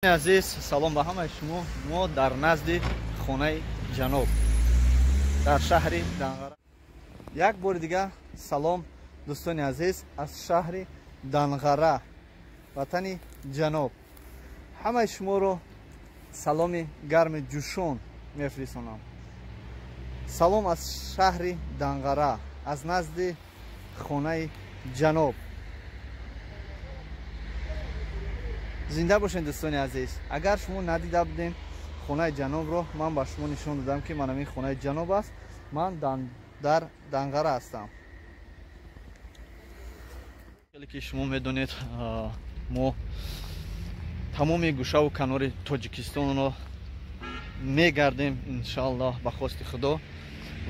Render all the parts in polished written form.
Азиз, салом ба ҳамаи шумо. Мо дар назди хонаи ҷаноб дар шаҳри Данғара. Як бори дигар салом, дӯстони азиз, аз шаҳри Данғара, ватани ҷаноб. Ҳамаи шуморо саломи гарми ҷӯшон мефирисонам. Салом аз шаҳри Данғара, аз назди хонаи ҷаноб. Зинда бошед, дӯстони азиз. Агар шумо надида будем хонаи ҷанобро, ман ба шумо нишон додам, ки ман ҳамин хонаи ҷаноб аст. Ман дар Данғара ҳастам. Хеле ки шумо медонед, мо тамоми гӯшаву канори Тоҷикистонро мегардем, иншоаллоҳ, ба хости Худо,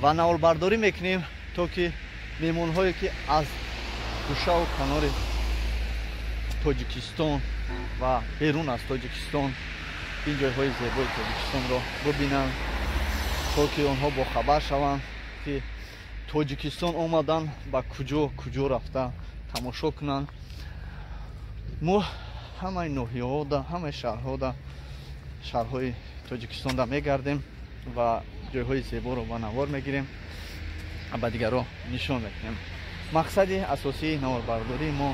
ва наворбардорӣ мекунем, то ки меҳмонҳое, ки аз гӯшаву канори Тоҷикистон ва берун аз Тоҷикистон ин ҷойҳои зебои Тоҷикистонро бибинанд, то ки онҳо бохабар шаванд, ки Тоҷикистон омадан, ба куҷо куҷо рафта тамошо кунанд. Мо ҳамаи ноҳияҳода, ҳамаи шаҳрҳода, шаҳрҳои Тоҷикистонда мегардем ва ҷойҳои зеборо ба навор мегирем, ба дигарро нишон мекунем. Мақсади асосии наворбардории мо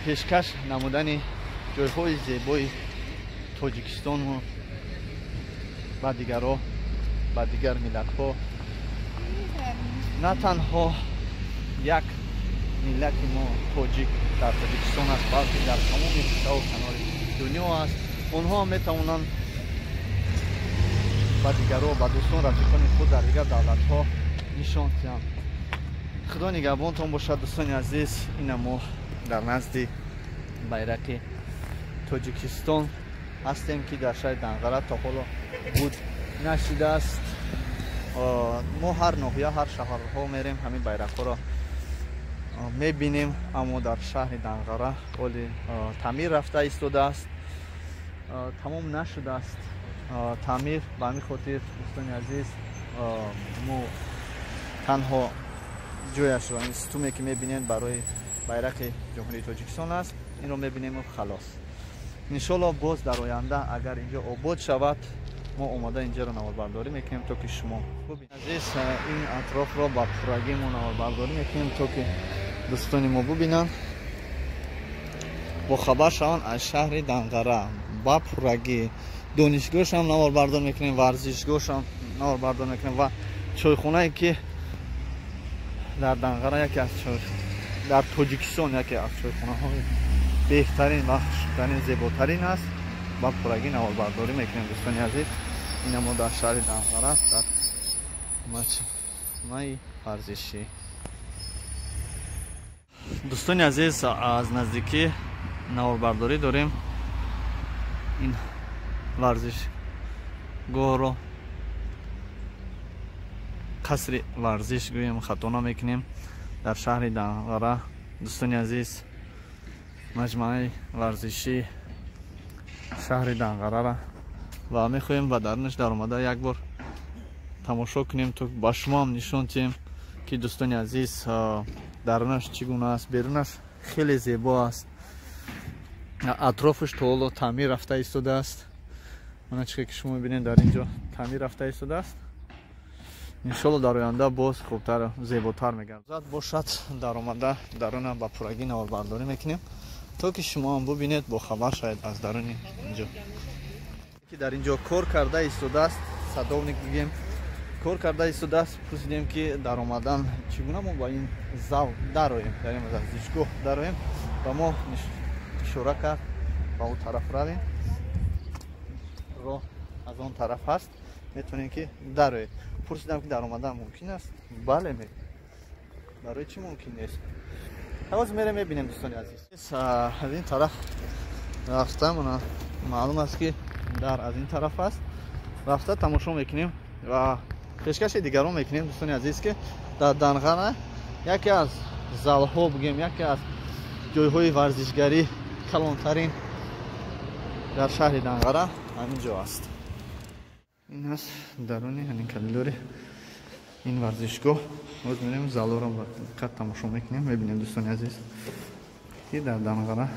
пешкаш намудани ҷойҳои зебои Тоҷикистонро ба дигарро, ба дигар миллатҳо. На танҳо як миллати мо, тоҷик, дар Тоҷикистон аст, балки дар тамоми гӯшаву канори дунё аст. Онҳо ҳам метавонанд ба дигарро, ба дӯстон, рафиқони худ дар дигар давлатҳо нишон диҳанд. Худо нигаҳбонтон бошад, дӯстони азиз. Ина мо дар назди байрақи Тоҷикистон ҳастем, ки дар шаҳри Данғара то ҳоло буд нашидааст. Мо ҳар ноҳия, ҳар шаҳрҳо мерем, ҳамин байрақҳоро мебинем, аммо дар шаҳри Данғара ҳоли таъмир рафта истодааст, тамом нашудааст таъмир. Ба ҳамин хотир, дӯстони азиз, мо танҳо ҷояшро, ин сутуме ки мебинед, барои байрақи Ҷумҳурии Тоҷикистон аст, инро мебинему халос. Иншолло, боз дар оянда, агар инҷо обод шавад, мо омода инҷаро наворбардорӣ мекунем, то ки шумо азиз ин атрофро ба пуррагӣ мо наворбардорӣ мекунем, то ки дӯстони мо бубинанд, бохабар шаванд аз шаҳри Данғара ба пуррагӣ. Донишгоҳшам наворбардор мекунем, варзишгоҳшам наворбардор мекунем ва чойхонае, ки дар Данғара яке аз чой, дар Тоҷикистон яке аз чойхонаҳои беҳтарин ва хушктарин, зеботарин аст, ба пуррагӣ наворбардорӣ мекунем, дӯстони азиз. Ина мо дар шаҳри Данғара, дар маҷмаи варзишӣ. Дӯстони азиз, аз наздикӣ наворбардорӣ дорем ин варзишгоҳро, қасри варзиш гӯем, хато намекунем, дар шаҳри Данғара. Дӯстони азиз, маҷмӯаи варзишии шаҳри Данғарара ва мехоҳем ба дарунаш даромада як бор тамошо кунем, то ба шумо ҳам нишон диҳем, ки, дӯстони азиз, дарунаш чӣ гуна аст. Берунаш хеле зебо аст, атрофаш то ҳоло таъмир рафта истодааст. Мана чизе ки шумо мебинед, дар ин ҷо таъмир рафта истодааст. Иншолло, дар оянда боз хубтар, зеботар мегардад. Бошад, даромада даруна ба пуррагӣ наворбардорӣ мекунем, то ки шумо ҳам бубинед, бохабар шавед аз даруни инҷо. Ки дар инҷо кор карда истодааст, садовник бигем, кор карда истодааст, пурсидем, ки даромадан чӣ гуна, мо ба ин зал дароем, дар ин варзишгоҳ дароем. Ба мо ишора кард, ба он тараф равем, роҳ аз он тараф ҳаст, метавонем ки дароед. Пурсидам, ки даромадан мумкин аст? Бале, барои чӣ мумкин нест? Ҳоз мерем, мебинем, дӯстони азиз. Аз ин тараф рафта, маълум аст, ки дар аз ин тараф аст. Рафта тамошо мекунем ва пешкаши дигарон мекунем, дӯстони азиз, ки дар Данғара яке аз залҳо бигем, яке аз ҷойҳои варзишгарӣ калонтарин дар шаҳри Данғара ҳамин ҷо аст. Ин аст даруни ҳамин коридори ин варзишгоҳ. Боз мерем, залоро ба диққат тамошо мекунем, мебинем, дӯстони азиз, ки дар Данғара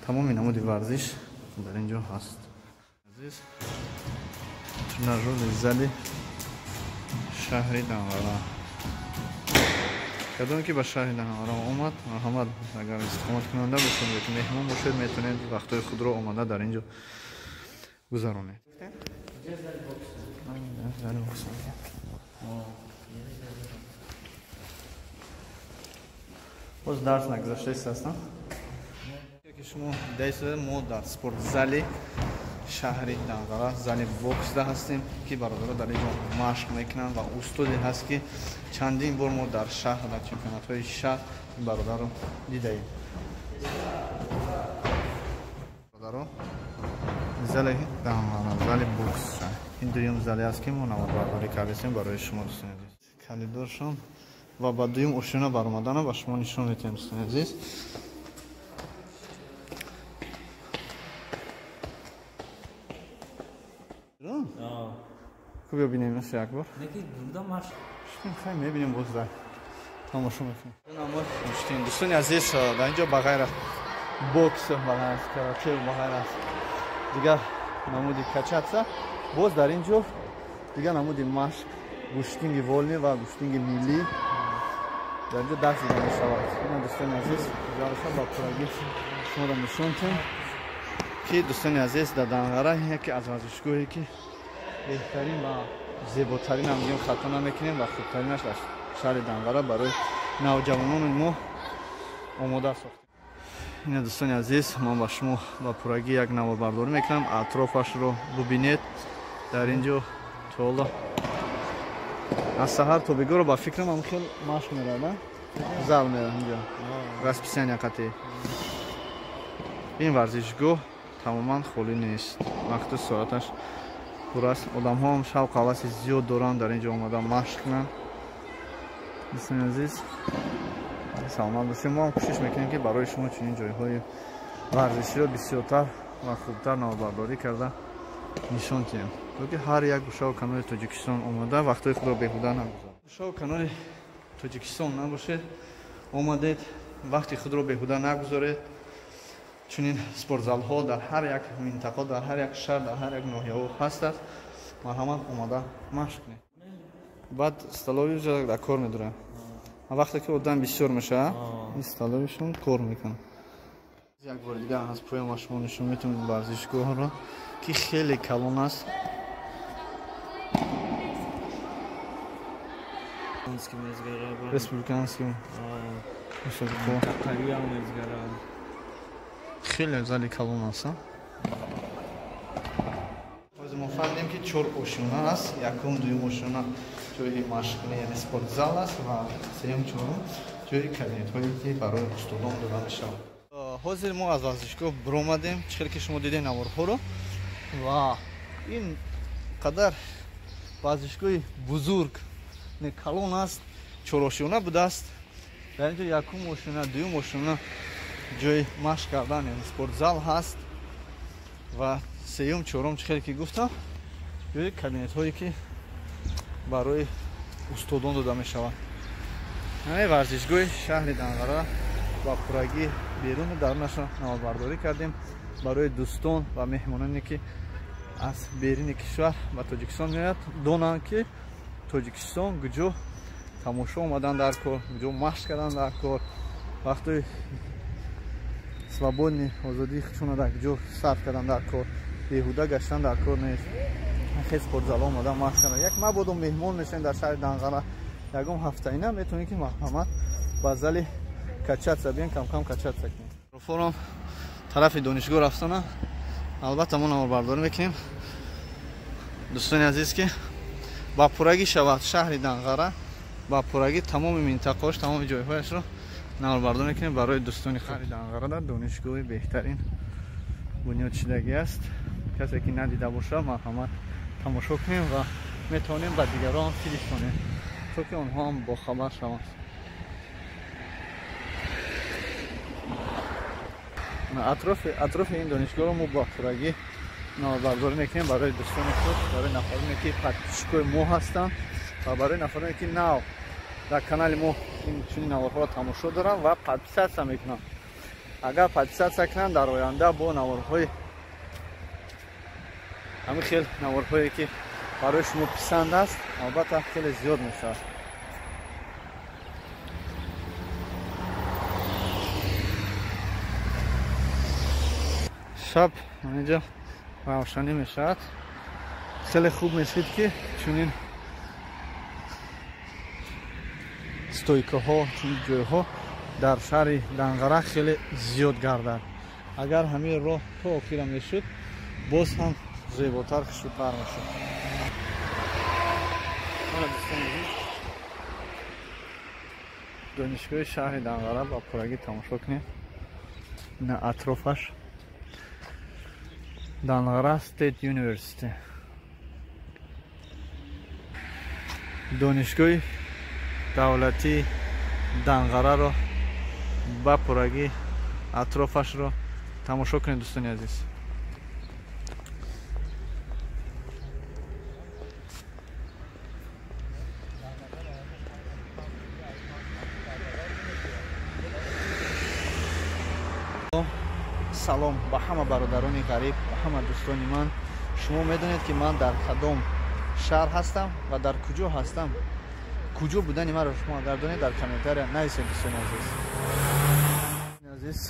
тамоми намуди варзиш дар ин ҷо ҳаст. Азиз, тренажёрный зали шаҳри Данғара. Кадоме ки ба шаҳри Данғара омад, марҳамат, агар истиқоматкунанда бошед ё ки меҳмон бошед, метавонед вақтҳои худро омада дар ин ҷо гузаронед. Боз дарс нагузаштаист ҳастам. Ки шумо дидаед, мо дар спортзали шаҳри Данғара, зали боксда ҳастем, ки бародаро дар ин ҷо машқ мекунанд ва устоде ҳаст, ки чандин бор мо дар шаҳр, дар чемпионатҳои шаҳр ин бародарро дидаем. Бародаро, зали Данғара, зали бокс, ин дуюм зале аст, ки мо наворбардорӣ кардастем барои шумо, дӯстони азиз. Калидоршон ва ба дуюм ошёна баромадана ба шумо нишон медиҳем, дӯстони азиз. Хуб, бибинем як бор. Хай, мебинем, боз дар тамошо мекунем. Дӯстони азиз, дар ин ҷо ба ғайр аз бокс, ба ғайр аз карате, ба ғайр аз дигар намуди качатса, боз дар ин ҷо дигар намуди машқ, гӯштинги волни ва гӯштинги миллӣ дар ин ҷо дарс дода мешавад. Ина, дӯстони азиз, ҷаласа ба пуррагӣ шуморо нишон тем, ки дӯстони азиз, дар Данғара яке аз варзишгоҳе, ки беҳтарин ва зеботарин ҳам гӯем хато намекунем ва хубтаринаш дар шаҳри Данғара барои навҷавонони мо омода сохтем. Ина, дӯстони азиз, ман ба шумо ба пуррагӣ як наворбардорӣ мекунам, атрофашро бубинед. Дар ин ҷо то аз саҳар то бегоҳро ба фикрам ҳам хел машқ меравад, зал меравад инҷо расписания қатъӣ. Ин варзишгоҳ тамоман холӣ нест, вақту соаташ пур аст. Одамҳо ҳам шавқу ҳаваси зиёд доранд дар ин ҷо омада машқ кунанд. Дӯстони азиз, саломат бошед. Мо ҳам кӯшиш мекунем, ки барои шумо чунин ҷойҳои варзиширо бисёртар ва хубтар наворбардорӣ карда нишон диҳем, то ки ҳар як гӯшаву канори Тоҷикистон омада вақтҳои худро беҳуда нагузарад. Гӯшаву канори Тоҷикистон набошед, омадед, вақти худро беҳуда нагузоред. Чунин спортзалҳо дар ҳар як минтақа, дар ҳар як шаҳр, дар ҳар як ноҳияҳо ҳастанд. Марҳамат, омада машқ кунед. Баъд столовӣ дар кор медоранд. Вақте ки одам бисёр мешавад, ин столовишон кор мекунад. Як бори дигар аз поён ба шумо нишон метавонем варзишгоҳро, ки хеле калон аст. Республиканский хеле зали калон аст. Ҳозир мо фаҳмидем, ки чор ошёна аст. Якум, дуюм ошёна ҷои машқкунӣ, яъне спортзал аст, ва сеюм, чорум ҷои кабинетҳое, ки барои устодон дода мешавад. Ҳозир мо аз варзишгоҳ биромадем, чӣ хеле ки шумо дидем наворҳоро, ва ин қадар варзишгоҳи бузург, не калон аст, чорошёна будааст. Дар ин ҷо якум ошёна, дуюм ошёна ҷои машқ кардан, яъне спортзал ҳаст, ва сеюм, чорум, чӣ хеле ки гуфтам, ҷои кабинетҳое, ки барои устодон дода мешаванд. Ҳамаи варзишгоҳи шаҳри Данғара ба пуррагӣ беруну дарунашро наворбардорӣ кардем барои дӯстон ва меҳмононе, ки аз беруни кишвар ба Тоҷикистон меояд, донанд, ки Тоҷикистон куҷо тамошо омадан дар кор, куҷо машқ кардан дар кор, вақтҳои свободни, озодии худшонро дар куҷо сарф кардан дар кор, беҳуда гаштан дар кор нест. Хел спортзалҳо омада машқ кардан. Як мабодо меҳмон мешавем дар шаҳри Данғара ягон ҳафтаина, метавонем, ки марҳамат, ба зали качатса биёем, камкам качатса кунем. Форум тарафи донишгоҳ рафтана, албатта мо наворбардорӣ мекунем, дӯстони азиз, ки ба пуррагӣ шавад шаҳри Данғара, ба пуррагӣ тамоми минтақаош, тамоми ҷойҳояшро наворбардорӣ мекунем барои дӯстони шаҳри Данғара. Дар донишгоҳи беҳтарин бунёд шудагӣ аст. Касе ки надида бошад, марҳамат, тамошо кунем ва метавонем ба дигарон фиристонем, то ки онҳо ҳам бохабар шаванд. Атрофи ин донишгоҳро мо ба пуррагӣ наворбардорӣ мекунем барои дӯстони худ, барои нафароне, ки подписчикои мо ҳастанд ва барои нафароне, ки нав дар канали мо ин чунин наворҳоро тамошо доранд ва подписатсия мекунанд. Агар подписатсия кунанд, дар оянда бо наворҳои Ҳамин хел наворҳое ки барои шумо писанд аст, албатта хеле зиёд мешавад. Шаб инҷо равшанӣ мешавад. Хеле хуб мешид ки чунин стойкаҳо, чунин ҷойҳо дар шаҳри Данғара хеле зиёд гардад. Агар ҳамин роҳ то охира мешуд, боз ҳам зеботар, хушрӯтар мешуд. Донишгоҳи шаҳри Данғара ба пуррагӣ тамошо кунед. На атрофаш Данғара State University. Донишгоҳи давлатии Данғараро ба пуррагӣ атрофашро тамошо кунед, дӯстони азиз. Салом ба ҳама бародарони ғариб, ба ҳама дӯстони ман. Шумо медонед ки ман дар кадом шаҳр ҳастам ва дар куҷо ҳастам. Куҷо будани маро шумо агар донед, дар комментария нависед, дӯстони азиз. Азиз,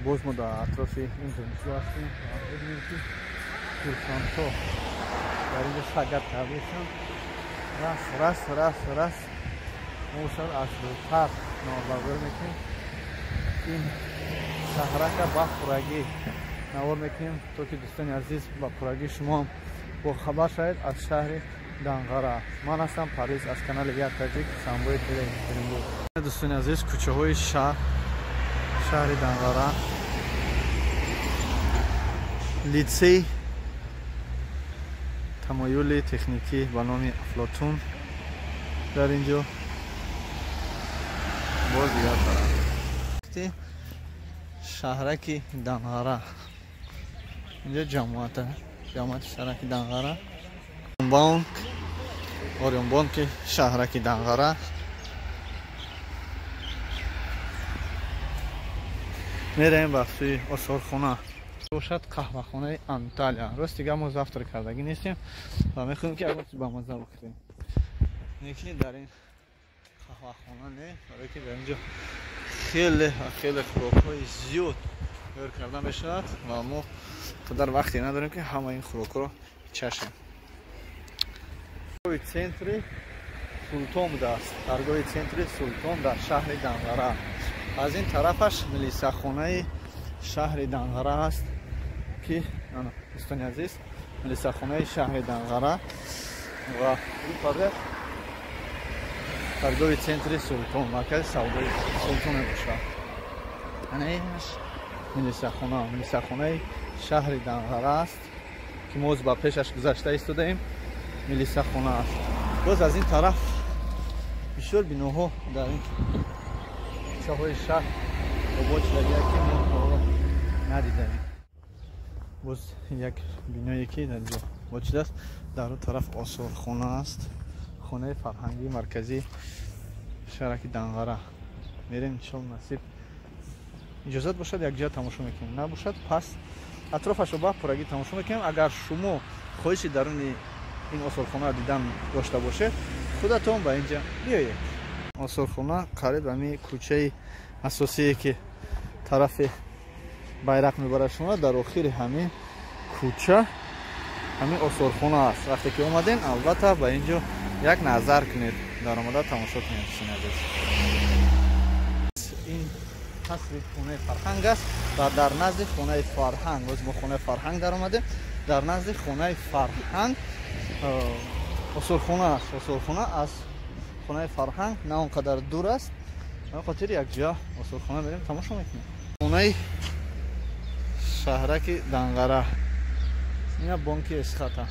боз мо дар атрофи ин донишгоҳ ҳастем ва бибинем ки курсантҳо дар инҷо шагат кардашон. Раст, раст, раст, раст. Мо шояд аз дуртар наворбардорӣ мекунем. Ин шаҳрака ба пуррагӣ навор мекунем, то ки дӯстони азиз ба пуррагӣ шумо ҳам бохабар шавед аз шаҳри Данғара. Ман ҳастам Париз аз канали Як Таҷик, Самбои Телеекатеринбург. Дӯстони азиз, кӯчаҳои шаҳри Данғара, литсей тамоюли техникӣ ба номи Афлотун дар инҷо, боз дигар тараф шаҳраки Данғара. Инҷо ҷамоати шаҳраки Данғара, банк Ориёнбонки шаҳраки Данғара. Мераем ба сӯи осорхона. Бошад қаҳвахонаи Анталия. Рост дигар мо завтра кардагӣ нестем ва мехоҳем ки ягон чиз ба мазза бихӯрем. Лекин дар ин қаҳвахона не, барое ки дар инҷо хеле ва хеле хӯрокҳои зиёд тайёр карда мешавад ва мо қадар вақте надорем ки ҳама ин хӯрокҳоро чашем. Центри Султон будааст. Даргоҳи центри Султон дар шаҳри Данғара. Аз ин тарафаш милисахонаи шаҳри Данғара аст ки, дӯстони азиз, милисахонаи шаҳри Данғара ва даргоҳи центри Султон, маркази савдои Султон мебошад. Ана инаш милисахона, милисахонаи шаҳри Данғара аст ки мо ба пешаш гузашта истодаем. Милисахона аст. Боз аз ин тараф бисёр биноҳо дар ин кӯчаҳои шаҳр обод шудагия ки мо ҳоло надидаем. Боз як биное ки дар инҷо обод шудааст, дар он тараф осорхона аст, хонаи фарҳангии марказии шаҳраки Данғара. Мерем, иншоалло насиб иҷозат бошад якҷоя тамошо мекунем, набошад пас атрофашро ба пуррагӣ тамошо мекунем. Агар шумо хоҳиши даруни ин осорхонаро дидан дошта бошед, худатон ба инҷа биёед. Осорхона қариб ҳамин кӯчаи асосие ки тарафи байрақ мебарад шумо, дар охири ҳамин кӯча ҳамин осорхона аст. Вақте ки омаден, албатта ба инҷо як назар кунед, даромада тамошо кунед, дӯстони азиз. Ин қасри хонаи фарҳанг аст ва дар назди хонаи фарҳанг, боз мо хонаи фарҳанг даромадем, дар назди хонаи фарҳанг осорхона аст. Осорхона аз хонаи фарҳанг на он қадар дур аст, ба хотири якҷоя осорхона мерем, тамошо мекунем. Хонаи шаҳраки Данғара, ина бонки Эсхата.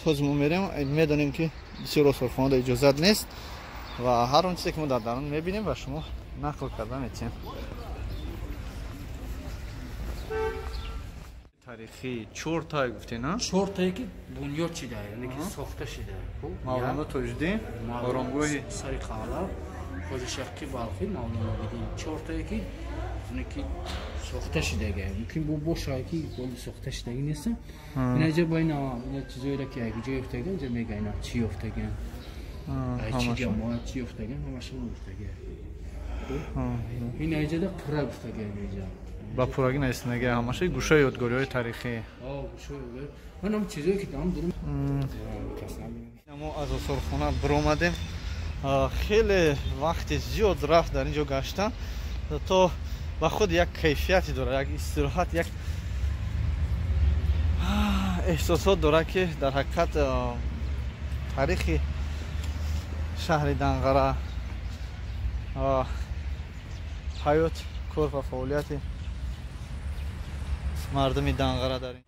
Ҳозир мо мерем, медонем ки бисёр осорхонада иҷозат нест ва ҳар он чизе ки мо дар дарун мебинем ба шумо нақл карда метиҳем. Тарихи чортае гуфтед, на? Чортае ки бунёд шуда, яъне ки сохта шуда. Мавлоно Тоҷиддин, оромгоҳи сари қалъа, Хоҷа Шаққи Балхӣ, Мавлоно Обидин. Чортае ки яъне ки сохта шудага. Мумкин бу бошад ки сохта шудаги нест. Инаҷа бо ина чизоеро ки ҷо ёфтаган, инҷа мега ина чӣ ёфтаган, чӣ ҷамоат чӣ ёфтаган, ҳамаша гуфтага. Инаҷада пурра гуфтага инаҷа. Ба пуррагӣ нависандага ҳамаша гӯшаи ёдгориҳои тарихӣ. Манам чизое ки там дурум. Мо аз осорхона биромадем. Хеле вақти зиёд рафт дар ин ҷо гаштан, то ба худ як кайфияте дорад, як истироҳат, як эҳсосот дорад, ки дар ҳақиқат таърихи шаҳри Данғара, ҳаёт, кор ва фаъолияти мардуми Данғара дар ин.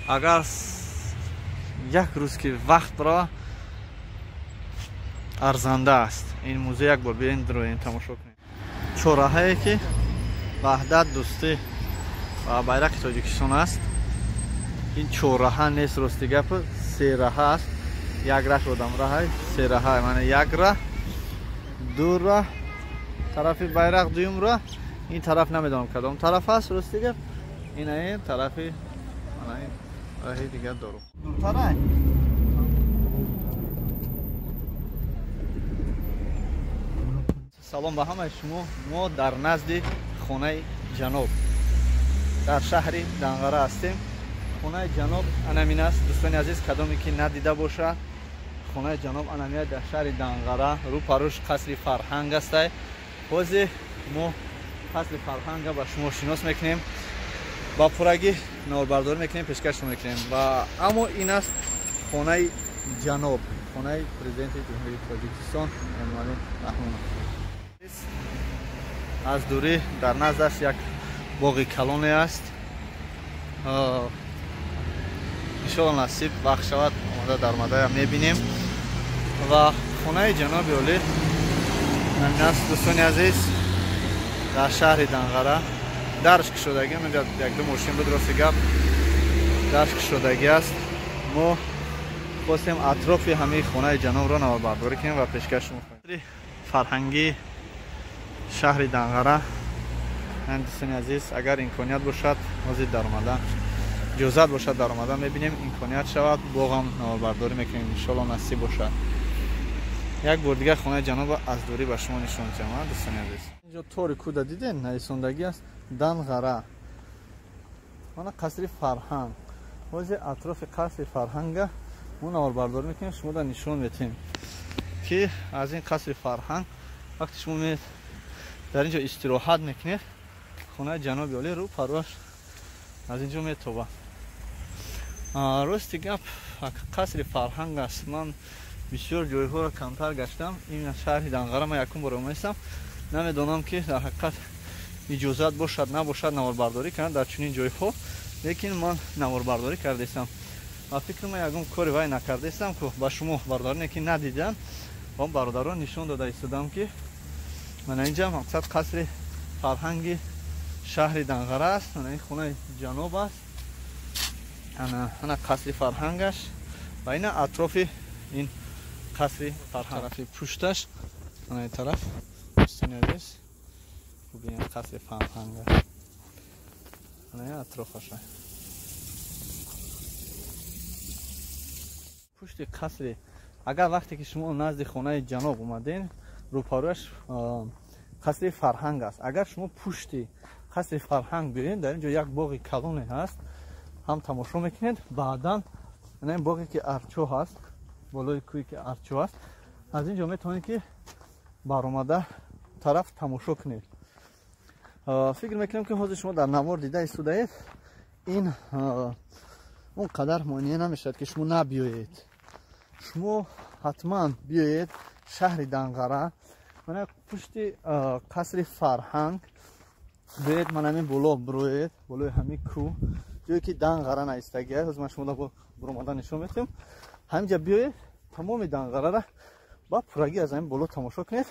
Агар як рӯз ки вақт бирава, арзанда аст. Ин музей як бор биёен, дуроен, тамошо кунем. Чораҳае ки ваҳдат, дӯстӣ ва байрақи Тоҷикистон аст. Ин чораҳа нест, рости гап, сераҳа аст. Як раҳ одамраҳа, сераҳа, маъне як раҳ, ду раҳ, тарафи байрақ дуюм раҳ, ин тараф намедонам кадом тараф аст, рости гап. Ин ин тарафи, мана ин раҳи дигар дору. Дуртарай. Салом ба ҳамаи шумо. Мо дар назди хонаи ҷаноб дар шаҳри Данғара ҳастем. Хонаи ҷаноб анамин аст, дӯстони азиз, кадоме ки надида бошад, хонаи ҷаноб анамия дар шаҳри Данғара, рӯпарӯш қасри фарҳанг астай. Ҳозир мо қасри фарҳанга ба шумо шинос мекунем, ба пуррагӣ наворбардорӣ мекунем, пешкашшон мекунем. Ва аммо ин аст хонаи ҷаноб, хонаи президенти Ҷумҳурии Тоҷикистон Эмомалӣ Раҳмонов. Аз дурӣ дар наздаш як боғи калоне аст. Иншоалло насиб вақт шавад, омада даромадаям мебинем. Ва хонаи ҷаноби олӣ ҳамин аст, дӯстони азиз, дар шаҳри Данғара. Дарш кушодагӣ, онҷа якду мошин буд, рости гап, дарш кушодагӣ аст. Мо хостем атрофи ҳамаи хонаи ҷанобро наворбардорӣ кунем ва пешкаш шумо кунем. Фарҳангии шаҳри Данғара. Дӯстони азиз, агар имконият бошад, ҳозир даромада, иҷозат бошад, даромада мебинем, имконият шавад, боғам наворбардорӣ мекунем, иншоалло насиб бошад. Як бор дигар хонаи ҷаноба аз дурӣ ба шумо нишон медиҳам, дӯстони азиз. Инҷо тори кӯда диден, нависондагӣ аст Данғара. Мана қасри фарҳанг. Ҳозир атрофи қасри фарҳанга мо наворбардорӣ мекунем, шумо да нишон медиҳем, ки аз ин қасри фарҳанг вақте шумо меед дар инҷо истироҳат мекунед, хонаи ҷаноби олӣ рӯ парваш аз инҷо метобад. Рости гап, қасри фарҳанг аст. Ман бисёр ҷойҳоро камтар гаштам. Ин шаҳри Данғара ман якум бор омаистам. Намедонам ки дар ҳақиқат иҷозат бошад набошад наворбардорӣ кардан дар чунин ҷойҳо, лекин ман наворбардорӣ кардаистам ва фикр ман ягон кори вай накардаистам, ку ба шумо бародароне ки надиданд, он бародарон нишон дода истодам, ки мана инҷа мақсад қасри фарҳанги шаҳри Данғара аст. Мана ин хонаи ҷаноб аст, ана қасри фарҳангаш ва ина атрофи ин қасри фарҳанг, тарафи пушташ, ана ин тараф, дӯстони азиз, бубинед қасри фарҳанг аст, ана ин атрофаша. Пушти қасри, агар вақте ки шумо назди хонаи ҷаноб омаден, рӯпарӯяш қасри фарҳанг аст. Агар шумо пушти қасри фарҳанг биёед, дар ин ҷо як боғи калоне ҳаст, ҳам тамошо мекунед. Баъдан ана ин боғе ки арчо ҳаст, болои кӯе ки арчо ҳаст, аз ин ҷо метавонед ки баромада тараф тамошо кунед. Фикр мекунам ки ҳозир шумо дар навор дида истодаед, ин он қадар монеа намешавад ки шумо набиёед. Шумо ҳатман биёед шаҳри Данғара, мана пушти қасри фарҳанг биёед, мана ҳамин боло бироед, болои ҳамин кӯҳ, ҷое ки Данғара наистагиа, ҳозир ман шумо биромада нишон медиҳам. Ҳаминҷа биёед, тамоми Данғарара ба пуррагӣ аз ҳамин боло тамошо кунед,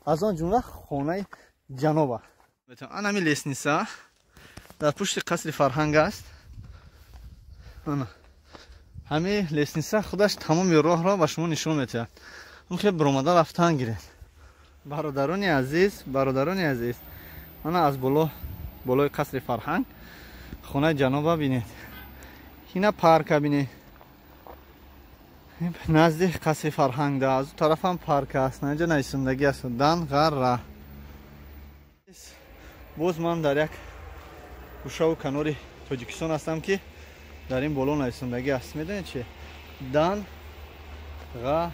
аз он ҷумла хонаи ҷаноба. Ана ҳамин лестница дар пушти қасри фарҳанг аст. Ана ҳамин лестница худаш тамоми роҳро ба шумо нишон медиҳад. Он хел биромада рафтан гиред. Бародарони азиз, бародарони азиз, мана аз боло Болои қасри фарҳанг хонаи ҷаноба бинед. Ина парка бинед. Назди қасри фарҳанг да аз тарафам парк аст. Инҷа нависондагӣ аст. Данғара. Боз ман дар як гӯшаву канори Тоҷикистон ҳастам ки дар ин боло нависондагӣ аст. Медонед чи? Данғара.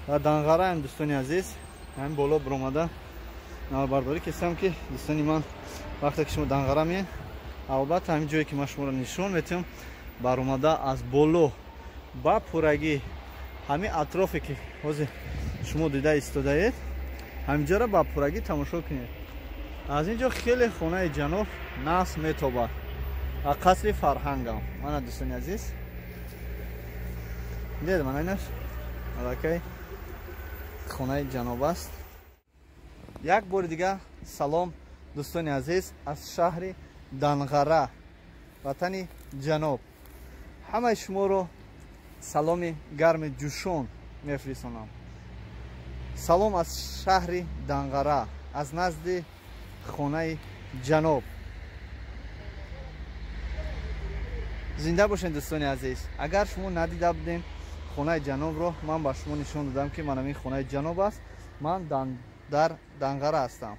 Ва Данғараем дӯстони азиз. Ҳамин боло биромада наварбардорӣ кестам ки дӯстони ман вақте ки шумо Данғара меед, албатта ҳамин ҷое ки ман шуморо нишон метиҳам, баромада аз боло ба пуррагӣ ҳамин атрофе ки ҳозир шумо дида истодаед, ҳаминҷоро ба пуррагӣ тамошо кунед. Аз ин ҷо хеле хонаи ҷаноб насб метобад ва қасри фарҳангам. Мана дӯстони азиз, дидед мана инаш аллакай хонаи ҷаноб аст. Як бори дигар салом дӯстони азиз аз шаҳри Данғара, ватани ҷаноб. Ҳамаи шуморо саломи гарми ҷӯшон мефирисонам. Салом аз шаҳри Данғара, аз назди хонаи ҷаноб. Зинда бошед дӯстони азиз. Агар шумо надида будем хонаи ҷанобро, ман ба шумо нишон додам ки манам ин хонаи ҷаноб аст. Ман дар Данғара ҳастам.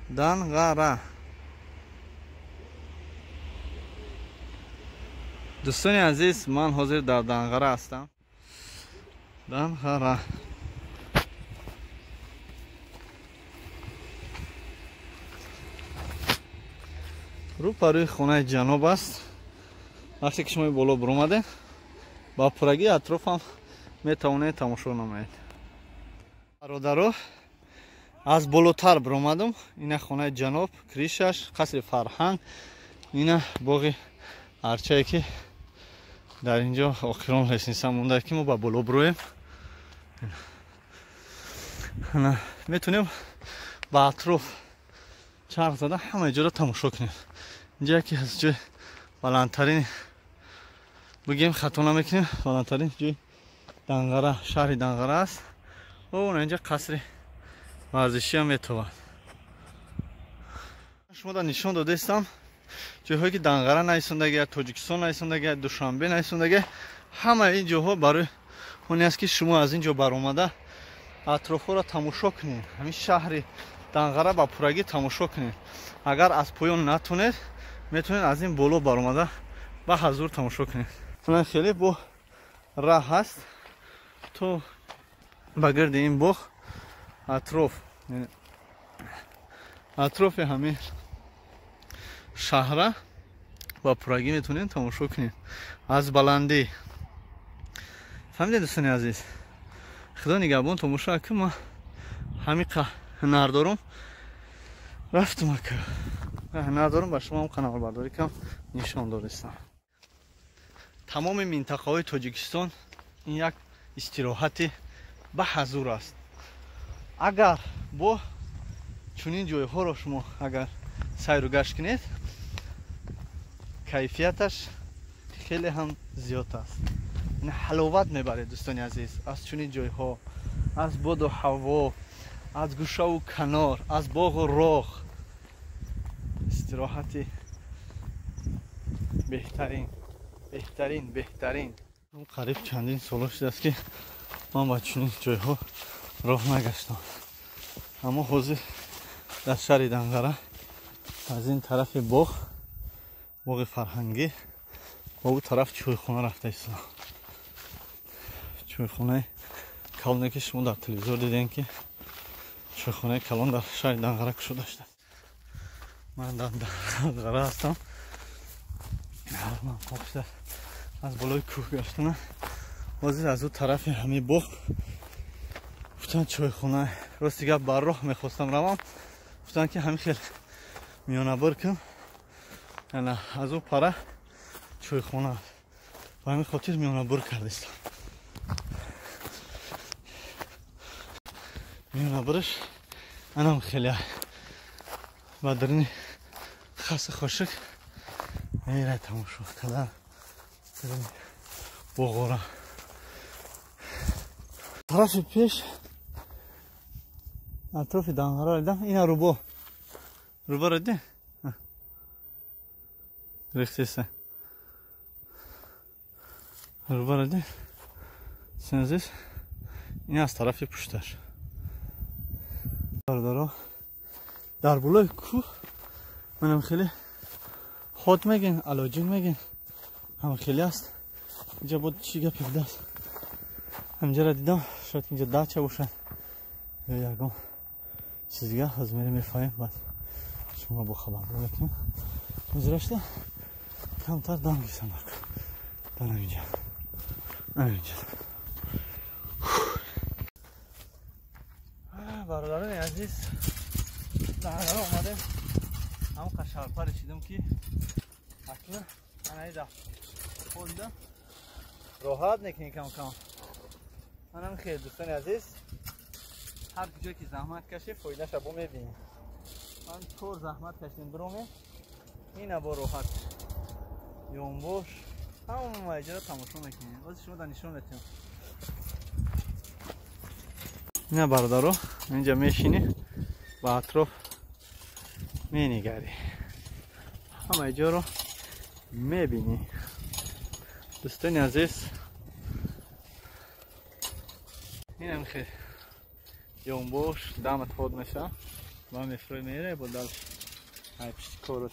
Данғара. Дӯстони азиз, ман ҳозир дар Данғара ҳастам. Данғара. Рӯпарӯи хонаи ҷаноб аст. Вақте ки шумо боло биромадед, ба пуррагии атрофам метавонед тамошо намоед. Бародаро, аз болотар биромадам. Ина хонаи ҷаноб, кришаш, қасри фарҳанг, ина боғи арчае ки дар инҷо охирон лестница монда ки мо ба боло бироем. Метавонем ба атроф чарх зада ҳамаи ҷоро тамошо кунем. Инҷа яке аз ҷои баландтарин бигем, хато намекунем, баландтарин ҷои Данғара, шаҳри Данғара аст. Инҷа қасри варзишиам метобад. Шумо дар нишон додаистам ҷойҳое ки Данғара нависондагия, Тоҷикистон нависондагия, Душанбе нависондагия. Ҳамаи ин ҷоҳо барои оне аст ки шумо аз ин ҷо баромада атрофҳоро тамошо кунед. Ҳамин шаҳри Данғара ба пуррагӣ тамошо кунед. Агар аз поён натонед, метавонед аз ин боло баромада ба ҳазур тамошо кунед. Мана хеле бо раҳ ҳаст то ба гирди ин боғ атроф, атрофи ҳамин шаҳра ба пуррагӣ метавонед тамошо кунед аз баландӣ. Фаҳмидед дӯстони азиз? Худо нигаҳбон тамошо кун. Ман ҳамин ҳунар дорам, рафтум ака ҳунар дорам, ба шумо ҳам қанаварбардорӣ кам нишон додистам. Тамоми минтақаҳои Тоҷикистон ин як истироҳати ба ҳазур аст. Агар бо чунин ҷойҳоро шумо агар сайру гашт кунед, кайфияташ хеле ҳам зиёд аст. Ҳаловат мебаред дӯстони азиз аз чунин ҷойҳо, аз боду ҳаво, аз гӯшаву канор, аз боғу роғ. Истироҳати беҳтарин, беҳтарин, беҳтарин. Қариб чандин соло шудааст ки ман ба чунин ҷойҳо роҳ нагаштам. Аммо ҳозир дар шаҳри Данғара аз ин тарафи боғ, боғи фарҳангӣ, ба ӯ тараф чойхона рафта истодам. Чойхонаи калоне ки шумо дар телевизор дидем ки чойхонаи калон дар шаҳри Данғара кушода шудааст. Ман дар Данғара ҳастам. Ман қопшда аз болои кӯҳ гаштана. Ҳозир аз ӯ тарафи ҳамин боғ гуфтан чойхона. Рости гап бар роҳ мехостам равам, гуфтан ки ҳамин хел миёнабир кун, ана аз ӯ пара чойхона. Ба ҳамин хотир миёнабир кардистам. Миёнабираш анам хеле ба дарини хаса хошик мера тамошо кардан боғора. Тарафи пеш Атрофи Данғара дидам. Ина рубо. Руборо дидем? Рехтеса. Руборо дидем? Дӯстони азиз, ин аз тарафи пушташ. Бародаро, дар болои кӯҳ манам хеле хот мегин, алоҷин мегин. Ҳам хеле аст. Инҷа буд чӣ гапе будааст. Ҳамҷаро дидам, шояд инҷа дача бошад ё ягон чиз дига. Ҳозир мерем мефаҳмем, баъд шуморо бо хабардор мекунем. Ҳозир камтар дам гирифтам дар ҳаминҷа. Ҳаминҷа. Бародарони азиз, Данғара омадем. Ҳамон қашарпа ресидам ки акнун анаида холда роҳат мекунем кам-кам. Манам хеле дӯстони азиз, ҳар куҷое ки заҳмат кашем, фоидаша бо мебинем. Ман тор заҳмат кашидем, биромем, ина бо роҳат ёнбош ҳама иҷора тамошо мекунем. Бози шумо дар нишон метиҳам. Ина бародаро, инҷа мешинӣ, ба атроф менигарӣ, ҳама иҷоро мебинӣ. Дӯстони азиз, инам хел ёнбош дамат ход меша ва мефрӯй мере бо дальше ай пишти корот.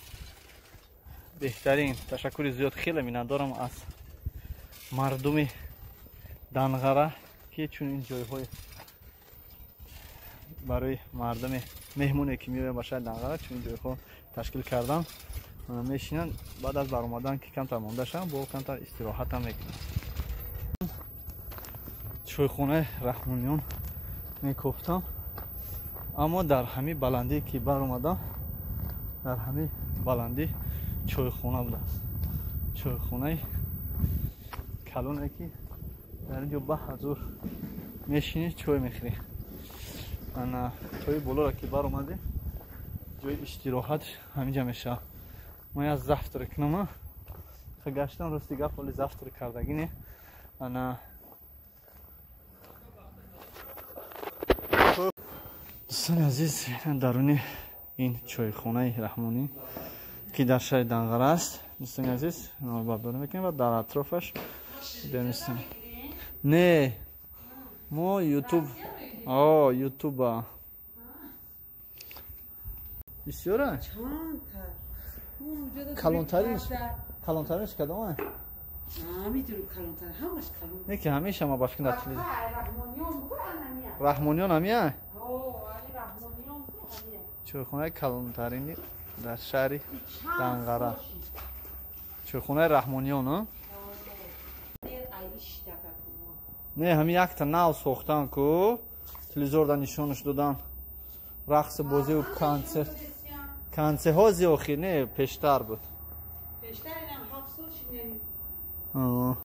Беҳтарин ташаккури зиёд хеле миннатдорам аз мардуми Данғара, ки чунин ҷойҳои барои мардуми меҳмоне ки меоянд ба шаҳри Данғара чунин ҷойҳо ташкил кардан. Мешинанд, баъд аз баромадан ки камтар монда шаванд, бо камтар истироҳатам мекунанд. Чойхонаи Раҳмониён мекофтам, аммо дар ҳамин баландӣ ки баромадам, дар ҳамин баландӣ чойхона будааст. Чойхонаи калоне ки дар ин ҷо ба ҳазур мешинӣ, чой мехӯрӣ. Ана тои болоро ки баромадӣ, ҷои истироҳат ҳаминҷа мешавад. Ман як завтрак кунам, гаштам, рости гап ҳоли завтрак кардагӣ не. Ана дӯстони азиз, даруни ин чойхонаи Раҳмонӣ ки дар шаҳри Данғара аст, дӯстони азиз, бардорӣ мекунем ва дар атрофаш бемистем. Не, мо ютуб, ютуба бисёра? Калонтаринш, калонтаринш кадома? Намедонам, калонтар, ҳамаш калон. Не ки ҳамеша ма ба фикр дар телевизор. Раҳмониён ҳамия? Чойхонаи калонтарини дар шаҳри Данғара. Чойхонаи Раҳмониён, а? Не, ҳами якта нав сохтан ку, телевизорда нишонаш додан. Рақси бозиву консерт. Консертҳо зиёхи, не, пештар буд.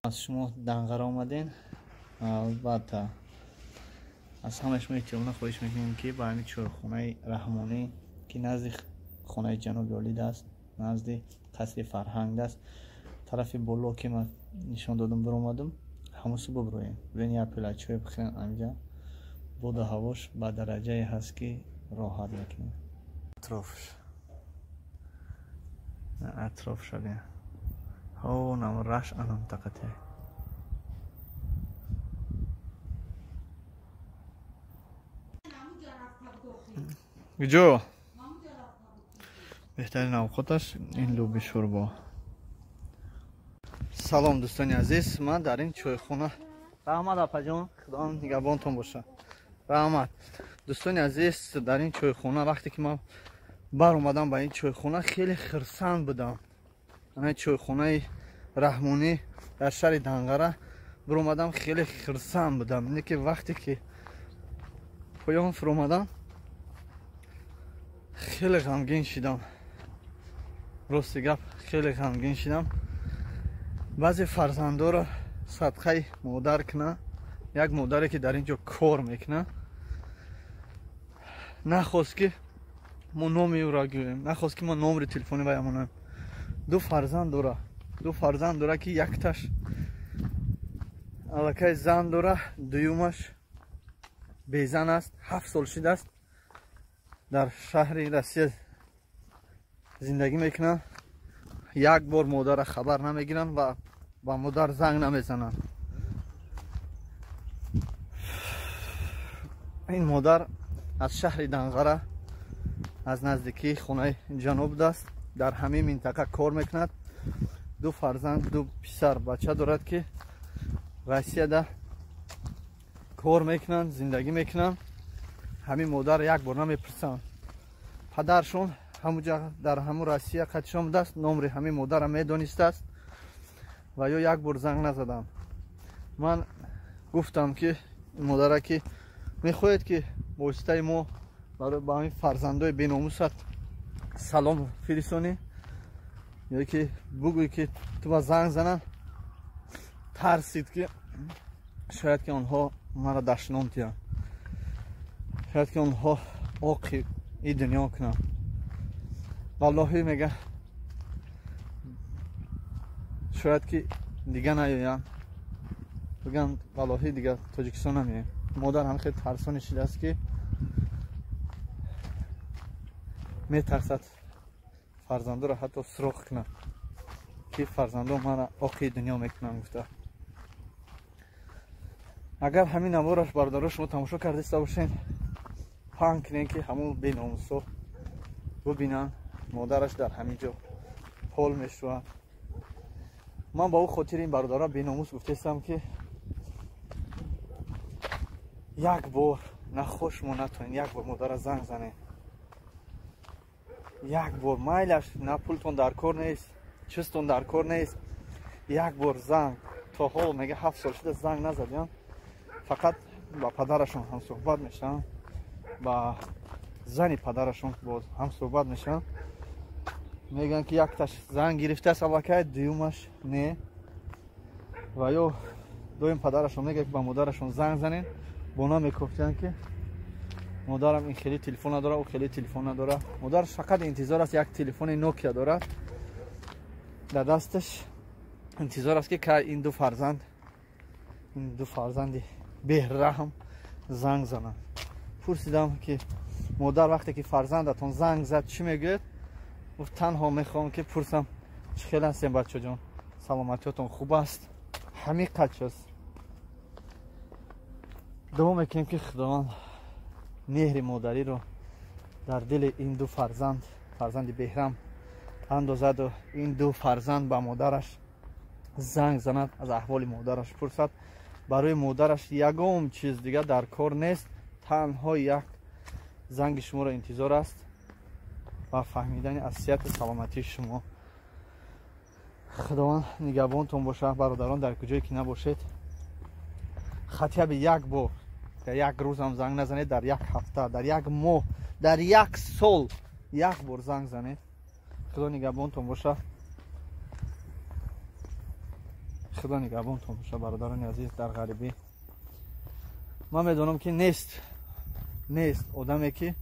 Аз шумо Данғара омаден, албатта аз ҳамаи шумо эҳтиромона хоҳиш мекунем ки ба ҳамин чойхонаи Раҳмонӣ ки назди хонаи ҷаноби олид аст, назди қасри фарҳанг аст, тарафи боло ки ман нишон додам биромадам, ҳамон су биброем. Бибин як пила чой бихӯрем ҳаминҷа, боду ҳавош ба дараҷае ҳаст ки роҳат мекунем. Атрофш, атрофша бин, ҳо нам раш анам тақате. Куҷо? Беҳтарин авқоташ ин луби шӯрбо. Салом дӯстони азиз, ман дар ин чойхона. Раҳмат апаҷон, худо нигаҳбонтон бошад. Раҳмат. Дӯстони азиз, дар ин чойхона вақте ки ман баромадам ба ин чойхона, хеле хирсанд будам. Ана чойхонаи Раҳмонӣ дар шаҳри Данғара баромадам, хеле хирсанд будам. Не ки вақте ки поён фуромадам, хеле ғамгин шидам. Рости гап, хеле ғамгин шидам. Баъзе фарзандоро садқаи модар кунад, як модаре ки дар ин ҷо кор мекунад, нахост ки мо номи ӯро гӯем, нахост ки мо номри телефони вай амонем. Ду фарзанд дора, ду фарзанд дора ки якташ аллакай зан дора, дуюмаш безан аст, 7 сол шидааст. дар шаҳри Россия зиндагӣ мекунанд, як бор модарро хабар намегиранд ва ба модар занг намезананд. Ин модар аз шаҳри Данғара, аз наздикии хонаи ҷаноб будааст, дар ҳамин минтақа кор мекунад. Ду фарзанд, ду писар бача дорад, ки Россияда кор мекунанд, зиндагӣ мекунанд. Ҳамин модар як бор намепурсанд. Падаршон ҳамуҷа дар ҳамун Россия қатишон будааст, номри ҳамин модарро медонистааст ва ё як бор занг назаданд. Ман гуфтам, ки модара, ки мехоҳед, ки воситаи мо ба ҳамин фарзандои беномусат салом фирисонӣ ё ки бугӯй, ки ту ба занг зананд, тарсид, ки шояд ки онҳо маро дашном диҳанд, шояд ки онҳо оқи и дунё кунанд. Валлоҳӣ, мега, шояд ки дига наёянд, бигӯянд, валлоҳӣ, дига Тоҷикистон намеоем. Модар ҳам хеле тарсони шидааст, ки метарсад фарзандоро ҳатто суроғ кунад, ки фарзандо мара оқи дунё мекунанд, гуфта. Агар ҳамин навораш, бародаро, шумо тамошо кардаиста бошед, паҳн кунед, ки ҳамун беномусо бубинанд, модараш дар ҳамин ҷо пол мешӯяд. Ман ба ӯ хотири ин бародаро беномус гуфтаистам, ки як бор нахош шумо натонед як бор модара занг занед, як бор, майлаш, на пултон дар кор нест, чизтон дар кор нест, як бор занг. То ҳол, мега, 7 сол шуда, занг назадиям. Фақат ба падарашон ҳамсӯҳбат мешаванд, ба зани падарашон боз ҳамсӯҳбат мешаванд. Мегӯянд, ки якташ занг гирифтааст аллакай, дуюмаш не. Ва ё доим падарашон мегӯяд, ки ба модарашон занг занед, бо намекофтиянд, ки модарам ин хеле телефон надорад, ӯ хеле телефон надорад. Модараш фақат интизор аст, як телефони Нокия дорад дар дасташ, интизор аст, ки кай ин ду фарзанд, ин ду фарзанди беҳраҳм занг зананд. Пурсидам, ки модар, вақте ки фарзандатон занг зад, чӣ мегӯяд? Гуфт: «Танҳо мехоҳам, ки пурсам, чӣ хел ҳастем, бачаҷон, саломатиётон хуб аст?» Ҳамин қадр аст. Дуо мекунем, ки Худованд меҳри модариро дар дили ин ду фарзанд, фарзанди беҳрам, андозаду ин ду фарзанд ба модараш занг занад, аз аҳволи модараш пурсад. Барои модараш ягон чиз дига дар кор нест, танҳо як занги шуморо интизор аст ва фаҳмидани аз сиҳату саломатии шумо. Худованд нигаҳбонтон бошад, бародарон, дар куҷое ки набошед. Хотя бы як бор, дар як рӯзам занг назанед, дар як ҳафта, дар як моҳ, дар як сол як бор занг занед. Худо нигаҳбонтон боша, Худо нигаҳбонтон боша, бародарони азиз дар ғарибӣ. Ман медонам, ки нест одаме, ки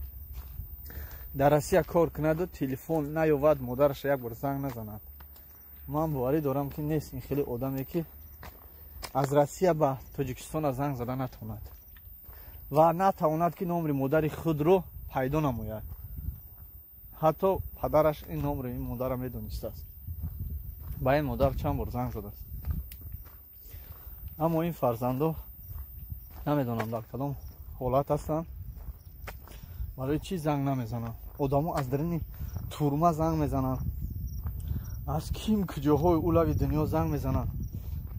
дар Россия кор кунаду телефон наёвад, модараша як бор занг назанад. Ман боварӣ дорам, ки нест ин хеле одаме, ки аз Россия ба Тоҷикистона занг зада натавонад ва натавонад, ки номри модари худро пайдо намояд. Ҳатто падараш ин номри ин модарро медонистааст, ба ин модар чанд бор занг задааст. Аммо ин фарзандо намедонам, дар кадом ҳолат ҳастанд, барои чӣ занг намезананд. Одамо аз дарини турма занг мезананд, аз ким куҷоҳои улави дунё занг мезананд.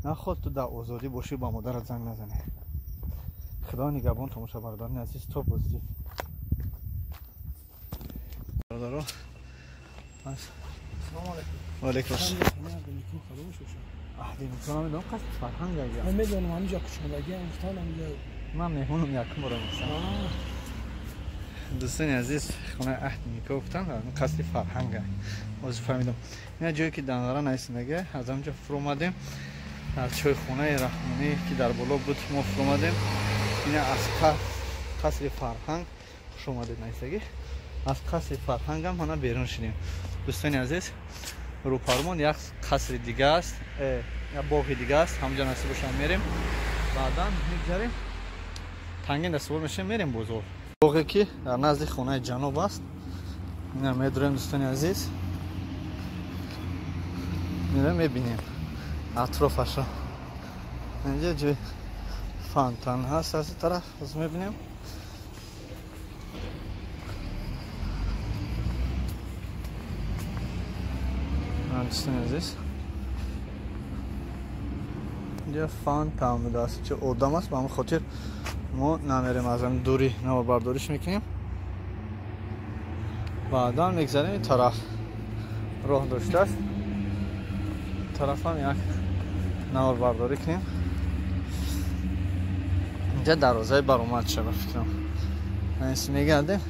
Наход ту дар озодӣ бошӣ, ба модарат занг назанӣ? Худо нигаҳбон тамоша, бародарони азиз, то боздид. Бародаро, ваалайкум. Аҳди никоҳ намедонам, қасди фарҳанг. Ман медонам, ҳаминҷо кушодагиам гуфтан ҳаминҷо. Ман меҳмонам, якум борам. Дӯстони азиз, хонаи аҳди никоҳ гуфтан, қасди фарҳанга, ҳозир фаҳмидам. Ина ҷое, ки Данғара наисидаге, аз ҳаминҷо фуромадем, аз чойхонаи Раҳмонӣ, ки дар боло буд, мо фуромадем. Ина аз қасри фарҳанг хуш омадед наисагӣ. Аз қасри фарҳангам ҳана берун шудем, дӯстони азиз. Рӯпармон як қасри дига аст, як боғи дига аст. Ҳамҷо насиб бошам, мерем, баъдан мегзарем, тангин дастбор мешем, мерем бозор. Боғе ки дар назди хонаи ҷаноб аст. Ина медурем, дӯстони азиз. Мера мебинем атрофашро. Инҷа ҷои фонтан ҳаст аз ин тараф, аз мебинем. Дӯстони азиз, инҷа фонтан будааст, чӣ одам аст, ба ҳамин хотир мо намерем, аз ҳамин дури наворбардориш мекунем. Баъдан мегзарем ин тараф, роҳ доштааст, тарафам як наворбардорӣ кунем. Инҷа дарвозаи баромад шава фикрам. Мегардем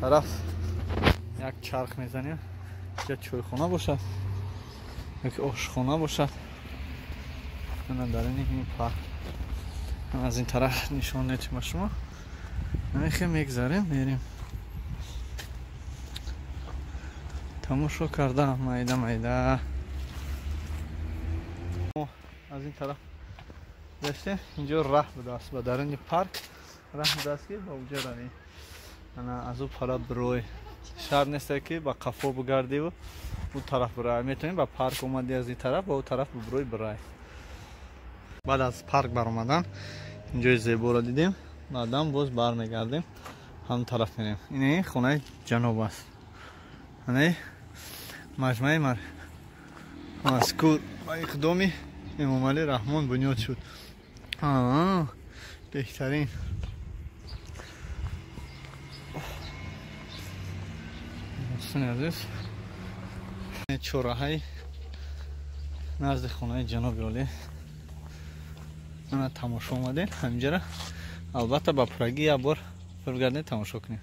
тараф, як чарх мезанем. Инҷа чойхона бошад ёки ошхона бошад. Ана дар ин парк аз ин тараф нишон медиҳем ба шумо. Намехе мегзарем, мерем. Тамошо карда майда майда. Аз ин тараф гаштем, инҷо раҳ будааст ба даруни парк, раҳ будааст ки ба уҷо равем. Ана аз ӯ пара брой шар несте ки ба қафо бигардиву ӯ тараф бирай. Метавонем ба парк омади аз ин тараф ба ӯ тараф биброй бирай. Баъд аз парк баромадан инҷои зеборо дидем, баъдан боз бармегардем, ҳам тараф мерем. Ин хонаи ҷаноб аст. Ана маҷмӯаи мазкур ба иқдоми Эмомалӣ Раҳмон бунёд шуд. Беҳтарин. Дӯстони азиз, чораҳаи назди хонаи ҷаноби олӣ ана тамошо омадем. Ҳаминҷара албатта ба пуррагӣ як бор биргардем, тамошо кунем.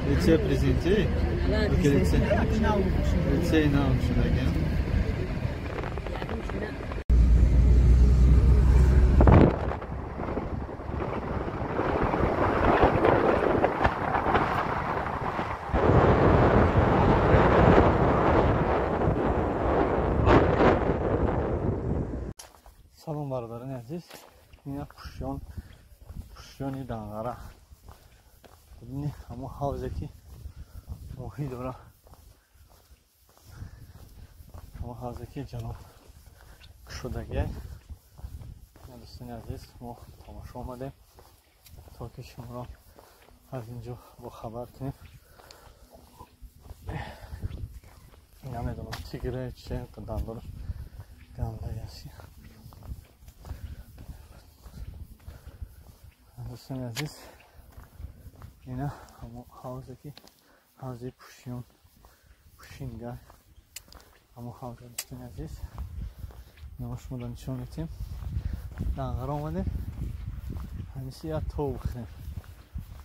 Лицей президенти? Лицей. Лицей научный. Салом бародарони азиз. Ина пушёни Данғара. Бибинед ҳамон ҳавзе ки моҳӣ дора, ҳамон ҳавзе ки ҷаноб кушодагиай. Дӯстони азиз, мо тамошо омадем то ки шуморо аз инҷо бохабар кунем. Намедонам тигре че дандораш гандаи аст. Дӯстони азиз, ина ҳамон ҳавзе ки ҳавзи пушинга, ҳамон ҳавза. Дӯстони азиз, мо шуморо нишон медиҳем. Данғара омадем, ҳамиси як тов бихӯрем.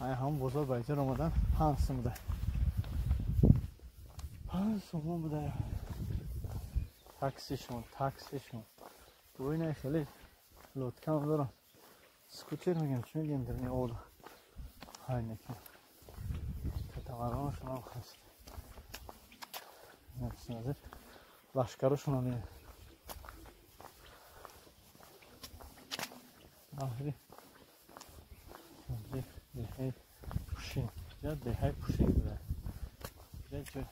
Ай ҳам бозор ба иҷора омадан 5 сум буда. 5 сум буда. Таксишон, таксишон. Буина хеле лодкам дорам. Скутер мегам, чӣ мегем дар ин ола. Ҳай неки. Катамаранашон ҳам ҳаст. Назир лашкарашон ҳам ин. Охири деҳаи Пушин. Ҷа деҳаи Пушин буда. Ҷа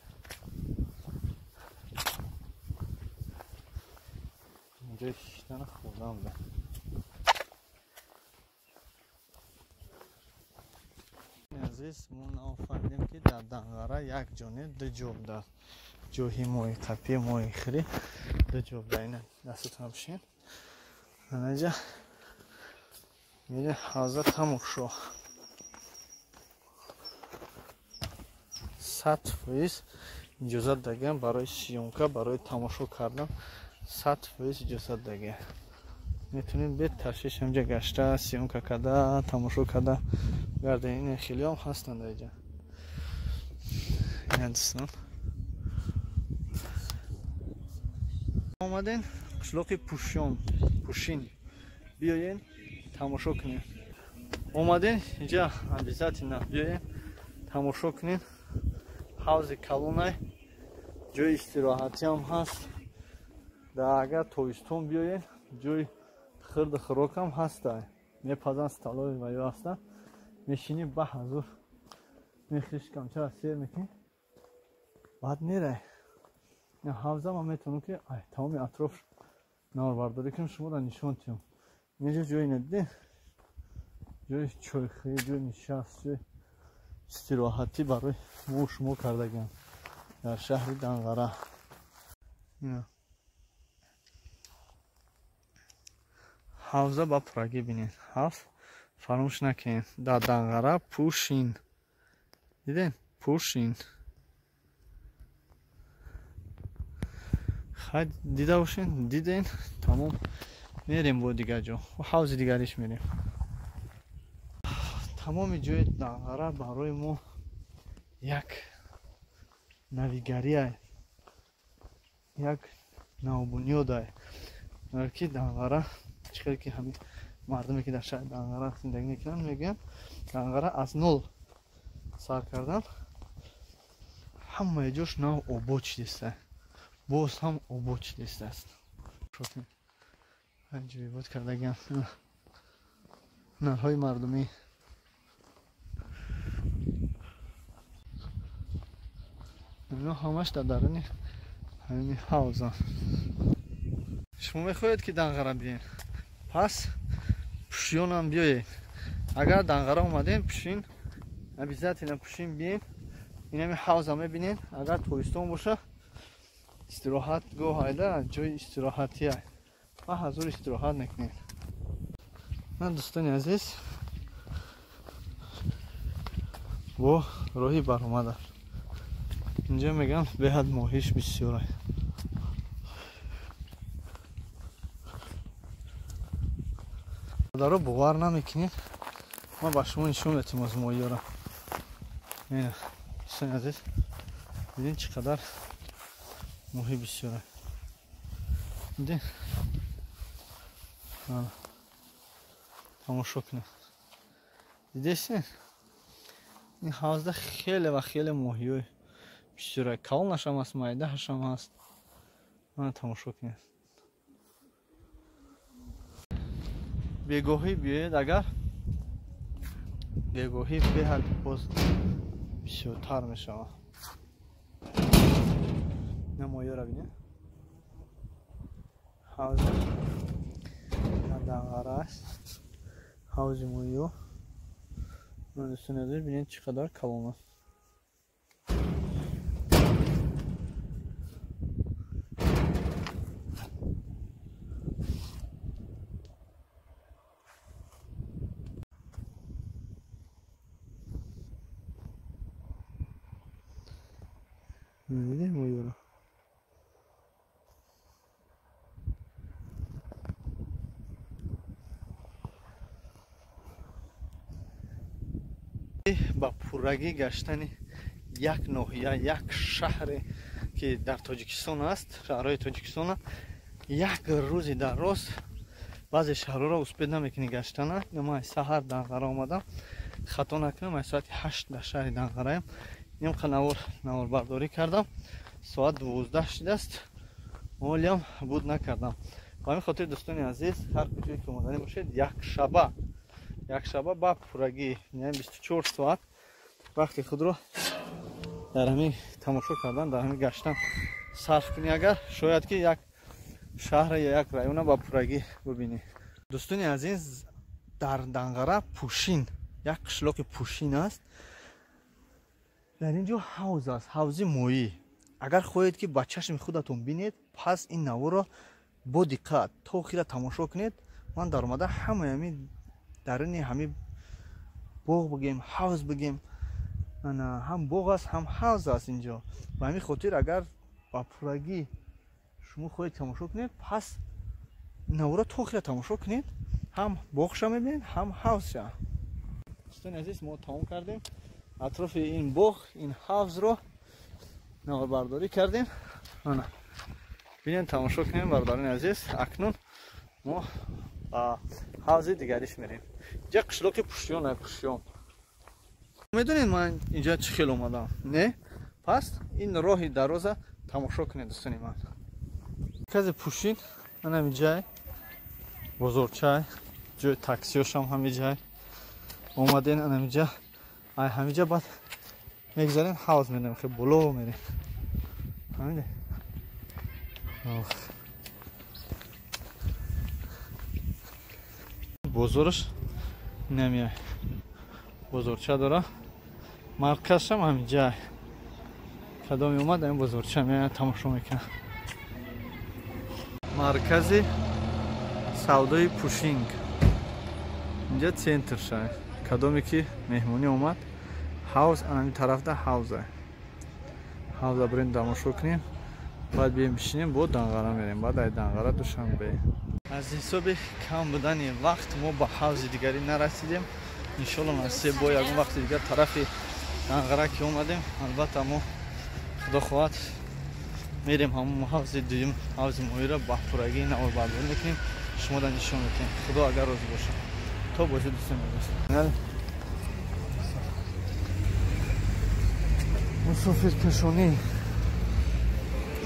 ҷои шиштана хӯрдан буда. Азиз, мо наофаридем ки дар Данғара як ҷо не, ду ҷо буда. Ҷоҳи моҳи қапӣ, моҳи хирӣ ду ҷо буда. Ина дастатон бишин. Анаҷа мире ҳавза тамошо. 100% иҷозат даган барои съёмка, барои тамошо кардан 100% иҷозат даган. Метавонем бе ташвиш ҳамҷа гашта, съёмка карда, тамошо карда гардем. Ин хелиам ҳастанд дар инҷа. Ина дӯстон. Омаден қишлоқи Пушон, Пушин. Биёен тамошо кунем. Омаден инҷа обязательно биёен тамошо кунем. Ҳавзи калонай, ҷои истироҳатӣ ҳам ҳаст. Дар агар тобистон биёен, ҷои хирду хӯрок ҳам ҳастай. Мепазанд столои ва ё ҳастанд. Мешинӣ ба ҳазур мехӯрӣ, шикамчаро сер мекунӣ, баъд мерай. Ҳавза ман метавонам ки тамоми атроф наворбардорӣ кунам, шуморо нишон диҳам. Инҷо ҷои надидем, ҷои чойхӯрӣ, ҷои нишаст, ҷои истироҳатӣ барои мо шумо кардагиам дар шаҳри Данғара. Ҳавза ба пуррагӣ бинед. Ҳавз фаромӯш накунед. Дар Данғара Пушин. Дидем? Пушин. Хай дида бошед, диден, тамом. Мерем бо дигар ҷо. Ҳавзи дигариш мерем. Тамоми ҷои Данғара барои мо як навигария, як навбунёдае. Ки Данғара чӣ хеле ки ҳамин мардуме ки дар шаҳри Данғара зиндагӣ мекунанд мегӯянд, Данғара аз нол сар кардан ҳамаи ҷош нав обод шудааст. Боз ҳам обод шудааст. Ҷои обод кардагиам ҳунарҳои мардумӣ. Ино ҳамаш дар даруни ҳамин ҳавза. Шумо мехоҳед ки Данғара биёед, пас Пушёнам биёед. Агар Данғара омадем, Пушин обязательно Пушин биёед. Инами ҳавза мебинед. Агар тобистон боша, истироҳатгоҳ айда, ҷои истироҳатия. Ва ҳазур истироҳат мекунед. Ман дӯстони азиз бо роҳи баромада. Инҷа мегам беҳад моҳиш бисёр. Даро бовар намекунед. Ман ба шумо нишон медиҳам аз моҳиёро. Ина дӯстони азиз, бинед чӣ қадар моҳӣ бисёр. Дидед? Тамошо кунед. Дидесед? Ин ҳавзда хеле ва хеле моҳиёи бисёр. Калонашам ҳаст, майдаашам ҳаст. Мана тамошо кунед. Бегоҳӣ биёед, агар бегоҳӣ беҳад боз бисёртар мешавад. Ина моҳиёро бинед. Ҳавзи Данғара аст. Ҳавзи моҳиё. Дӯстони азиз, бинед чӣ қадар калон аст. Дидем моҳиёро? Ба пуррагӣ гаштани як ноҳия, як шаҳре ки дар Тоҷикистон аст, шаҳрҳои Тоҷикистон, як рӯзи дароз баъзе шаҳрҳоро успед намекунӣ гаштана. Ман саҳар Данғара омадам, хато накунам, аз соати 8 дар шаҳри Данғараям. Нимқа наворбардорӣ кардам, соат 12 шудааст, ҳолиам буд накардам. Ба ҳамин хотир дӯстони азиз, ҳар куҷое ки омаданӣ бошед, якшаба ба пуррагӣ, яъне 24 соат вақти худро дар ҳамин тамошо кардан, дар ҳамин гаштан сарф кунӣ, агар шояд ки як шаҳр ё як района ба пуррагӣ бибинӣ. Дӯстони азиз, дар Данғара Пӯшин, як қишлоқи Пӯшин аст. Дар ин ҷо ҳавз аст, ҳавзи моҳӣ. Агар хоҳед ки ба чашми худатон бинед, пас ин наворро бо диққат то охира тамошо кунед. Ман даромада ҳамаи ҳамин даруни ҳамин боғ бигем, ҳавз бигем, ҳам боғ аст, ҳам ҳавз аст инҷо. Ба ҳамин хотир агар ба пуррагӣ шумо хоҳед тамошо кунед, пас наворро то охира тамошо кунед, ҳам боғша мебинед, ҳам ҳавзша. Дӯстони азиз, мо тамом кардем атрофи ин боғ, ин ҳавзро наворбардорӣ кардем. Ана бинед, тамошо кунем, бародарони азиз. Акнун мо ба ҳавзи дигариш мерем. Инҷа қишлоқи Пуштиён, Пуштиён. Медонед ман инҷа чӣ хел омадам? Не? Пас ин роҳи дароза тамошо кунед, дӯстони ман. Маркази Пӯшин ана ҳаминҷай, бозорчай, ҷои таксиёшам ҳаминҷай. Омаден ана ҳаминҷа, ай ҳаминҷа баъд мегзарем, ҳавз мерем, хел боло мерем. Ҳамине. Бозораш намеай, бозорча дора, марказшам ҳаминҷай. Кадоми омад ин бозорча меояд, тамошо мекунад. Маркази савдои Пӯшинг, инҷа центр шай. Кадоме ки меҳмонӣ омад, ҳавз ҳамин тарафда ҳавза. Ҳавза бирем тамошо кунем, баъд бием бишинем, бо Данғара мерем, баъд ай Данғара Душанбе. Аз ҳисоби кам будани вақт мо ба ҳавзи дигарӣ нарасидем. Иншолло насиб бо ягон вақти дигар тарафи Данғара ки омадем, албатта мо худо хоҳад мерем ҳамон ҳавзи дуюм, ҳавзи моҳиро ба пуррагӣ наворбардорӣ мекунем, шумода нишон медиҳем. Худо агар розӣ бошад. То бозӣ дӯстони азиз. Мусофиркашонӣ,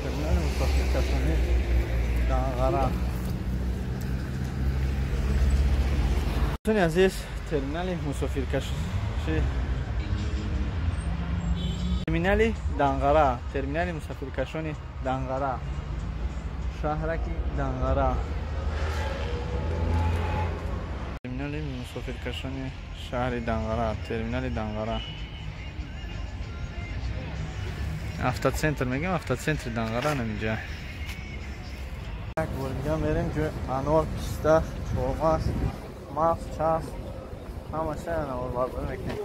терминали мусофиркашонӣ Данғара. Дӯстони азиз, терминали мусофиркашӣ, терминали Данғара, терминали мусофиркашони Данғара, шаҳраки Данғара, терминали мусофиркашони шаҳри Данғара, терминали Данғара. Автоцентр мегем, автоцентри Данғара наминҷа. Як бор дига мерем ҷои анор, писта, чормағз, мағз, часп, ҳамаша наворбардорӣ мекунем.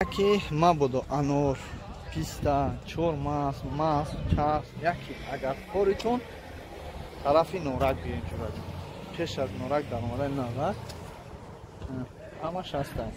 Яке мабодо анор, писта, чормағз, мағз, часп, яке агар коритон тарафи Норак биёем, ҷурад. Пеш аз Норак даромадани Норак ҳамаш ҳастанд.